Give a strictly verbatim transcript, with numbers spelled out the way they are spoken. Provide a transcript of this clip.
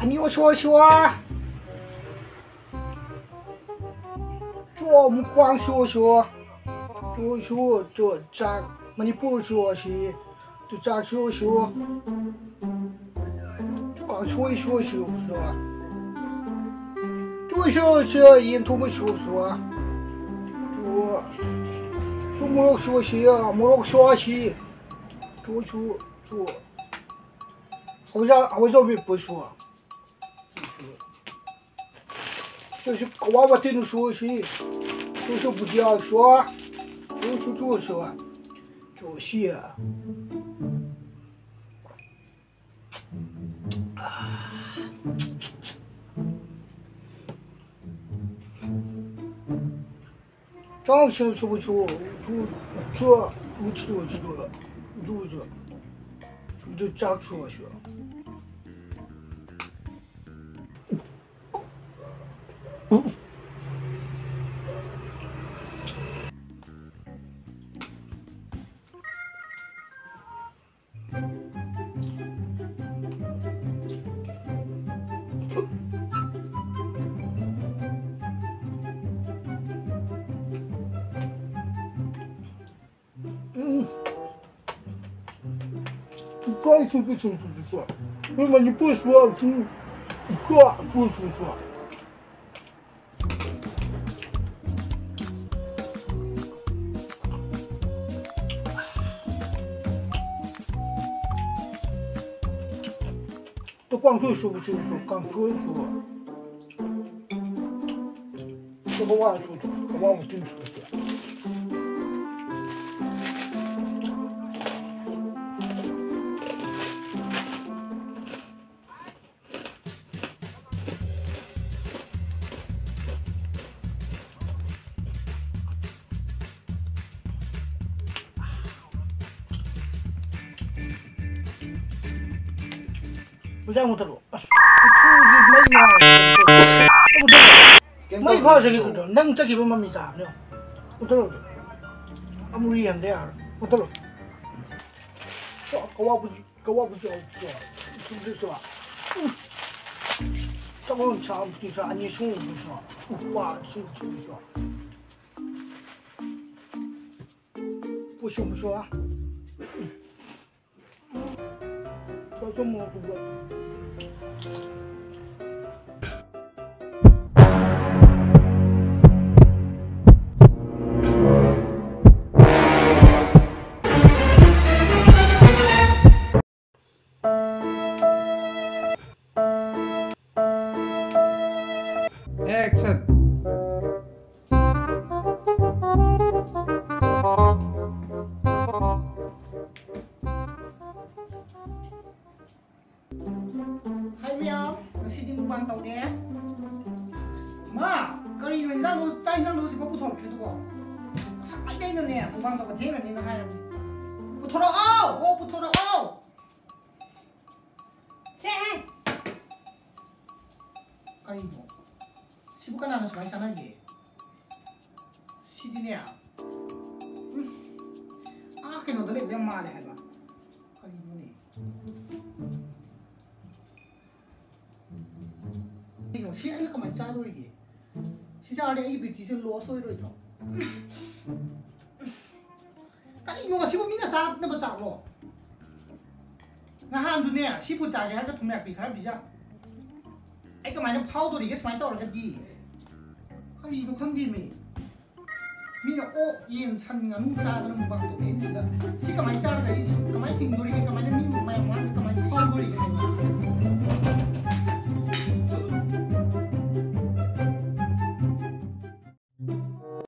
ꯑꯅꯤ ꯑꯣꯁꯨ ꯑꯣꯁꯨ꯫ ꯆꯣ ꯃꯨꯛꯕꯥꯡ ꯁꯨ ꯑꯣꯁꯨ꯫ ꯆꯣ ꯁꯨ ꯆꯣ ꯆꯥꯛ ꯃꯅꯤꯄꯨꯔ ꯁꯨ ꯑꯣꯁꯤ꯫ ꯆꯨ ꯆꯥꯛ ꯁꯨ ꯁꯨ꯫ ꯆꯨ ꯀꯥꯡꯁꯣꯏ ꯁꯨ ꯁꯨ ꯁꯨ꯫ ꯆꯨ ꯁꯨ ꯁꯨ ꯌꯦꯟ ꯊꯣꯡꯕ ꯁꯨ ꯁꯨ꯫ ꯆꯨ ꯆꯨ ꯃꯣꯔꯣꯛ ꯁꯨ ꯁꯤ ꯃꯣꯔꯣꯛ ꯁꯨ ꯁꯤ꯫ ꯆꯨ ꯁꯨ ꯆꯨ꯫ ꯍꯋꯥꯏꯖꯥ ꯍꯋꯥꯏꯖꯥ ꯃꯦꯠꯄ ꯁꯨ꯫ ꯆꯨ ꯁꯨ ꯀꯋꯥ ꯋꯥꯇꯤꯟ ꯁꯨ ꯁꯤ꯫ ꯆꯨ ꯁꯨ ꯕꯨꯖꯤꯌꯥ ꯁꯨ꯫ ꯆꯨ ꯁꯨ ꯆꯨ ꯁꯨ꯫ ꯆꯨ ꯁꯤ꯫ ꯆꯥꯛ ꯁꯨ ꯁꯨ ꯁꯨ ꯁꯨ ꯁꯨ ꯁꯨ ꯁꯨ ꯁꯨ ꯁꯨ ꯁꯨ ꯆꯥꯛ ꯁꯨ ꯁꯨ꯫ ꯎꯝ꯫ ꯏꯀꯥꯏ ꯁꯨꯡꯁꯨ ꯁꯨꯡꯁꯨ ꯁꯨꯡꯁꯨ꯫ ꯑꯩꯈꯣꯏ ꯃꯅꯤꯄꯨꯔ ꯁꯨ ꯁꯨ ꯏꯀꯥ ꯁꯨ ꯁꯨ ꯁꯨ꯫ ꯇꯨ ꯀꯥꯡꯁꯣꯏ ꯁꯨꯕ ꯁꯨꯕ ꯁꯨ ꯀꯥꯡꯁꯣꯏ ꯁꯨꯕ꯫ ꯁꯨꯕ ꯋꯥ ꯁꯨꯕ ꯑꯋꯥꯡꯕ ꯇꯤꯟ ꯁꯨꯕ ꯁꯨꯕ꯫ ꯄꯩꯁꯥ ꯃꯨꯊꯠꯂꯣ꯫ ꯑꯁ, ꯎꯐꯨꯁꯤ ꯃꯩ ꯃꯉꯥꯜ꯫ ꯃꯨꯊꯠꯂꯣ꯫ ꯀꯩꯝ ꯃꯩ ꯇꯧꯗꯦ꯫ ꯐꯥꯎ ꯆꯠꯈꯤꯗ꯭ꯔꯣ? ꯅꯪ ꯆꯠꯈꯤꯕ ꯃꯃꯤ ꯇꯥꯕꯅꯦ꯫ ꯃꯨꯊꯠꯂꯣ꯫ ꯑꯃꯨꯛ ꯌꯦꯡꯗ ꯌꯥꯔꯣꯏ꯫ ꯃꯨꯊꯠꯂꯣ꯫ ꯀꯋꯥ ꯀꯋꯥ ꯄꯨꯁꯤ꯫ ꯀꯋꯥ ꯄꯨꯁꯤ꯫ ꯎꯝ꯫ ꯆꯥꯛꯂꯣꯟ ꯆꯥꯕꯁꯨ ꯆꯥ, ꯑꯅꯤ ꯁꯨꯕꯁꯨ ꯆꯥ, ꯎꯄꯥ ꯁꯨꯕꯁꯨ ꯆꯥ꯫ ꯄꯨꯁꯨ ꯄꯨꯁꯨ꯫ ꯄꯨꯁꯨ ꯃꯣ ꯄꯨꯁꯨ꯫ Action! ꯍꯥꯏ ꯃꯌꯥꯝ, ꯉꯁꯤꯗꯤ ꯃꯨꯛꯕꯥꯡ ꯇꯧꯒꯦ꯫ ꯏꯃꯥ, ꯀꯔꯤꯅꯣ ꯏꯟꯖꯥꯡꯗꯣ, ꯆꯥꯛ ꯏꯟꯖꯥꯡꯗꯣ ꯍꯧꯖꯤꯛꯐꯥꯎ ꯄꯨꯊꯣꯔꯛꯇ꯭ꯔꯤꯗꯨꯕꯣ? ꯉꯁꯥꯏꯗꯩꯅꯅꯦ ꯃꯨꯛꯕꯥꯡ ꯇꯧꯕ ꯊꯦꯡꯉꯅꯤꯅ ꯍꯥꯏꯔꯕꯅꯤ꯫ ꯄꯨꯊꯣꯔꯛꯑꯣ! ꯑꯣ, ꯄꯨꯊꯣꯔꯛꯑꯣ! ꯁꯦ! ꯀꯔꯤꯅꯣ? ꯁꯤꯕꯨ ꯀꯅꯥꯅ ꯁꯨꯃꯥꯏꯅ ꯆꯥꯟꯅꯒꯦ? ꯁꯤꯗꯤꯅꯦ, ꯎꯝ, ꯑꯥ ꯀꯩꯅꯣꯗ ꯂꯩꯕꯗ ꯌꯥꯝ ꯃꯥꯜꯂꯦ ꯍꯥꯏꯕ꯫ ꯀꯔꯤꯅꯣꯅꯦ? ꯀꯩꯅꯣ, ꯁꯤ ꯑꯩꯅ ꯀꯃꯥꯏꯅ ꯆꯥꯗꯣꯔꯤꯒꯦ? ꯁꯤ ꯆꯥꯔꯗꯤ ꯑꯩꯒꯤ ꯕ꯭ꯌꯨꯇꯤꯁꯦ ꯂꯣꯁ ꯑꯣꯏꯔꯣꯏꯗ꯭ꯔꯣ? ꯀꯔꯤꯅꯣ, ꯁꯤꯕꯨ ꯃꯤꯅ ꯆꯥꯅꯕ ꯆꯥꯛꯂꯣ? ꯅꯍꯥꯟꯁꯨꯅꯦ, ꯁꯤꯕꯨ ꯆꯥꯒꯦ ꯍꯥꯏꯔꯒ ꯊꯨꯝꯌꯥꯛꯄꯤ ꯈꯔ ꯄꯤꯖ꯫ ꯑꯩ ꯀꯃꯥꯏꯅ ꯐꯥꯎꯗꯣꯔꯤꯒꯦ ꯁꯨꯃꯥꯏꯅ ꯇꯧꯔꯒꯗꯤ? ꯀꯔꯤꯅꯣ ꯈꯪꯗꯦꯃꯤ꯫ ꯃꯤꯅ ꯑꯣꯛ, ꯌꯦꯟ, ꯁꯟ, ꯉꯥꯅꯨ ꯆꯥꯗꯅ ꯃꯨꯛꯕꯥꯡ ꯇꯧꯅꯩꯁꯤꯗ ꯁꯤ ꯀꯃꯥꯏꯅ ꯆꯥꯔꯒ ꯑꯩ ꯁꯤ ꯀꯃꯥꯏꯅ ꯍꯤꯡꯗꯣꯔꯤ?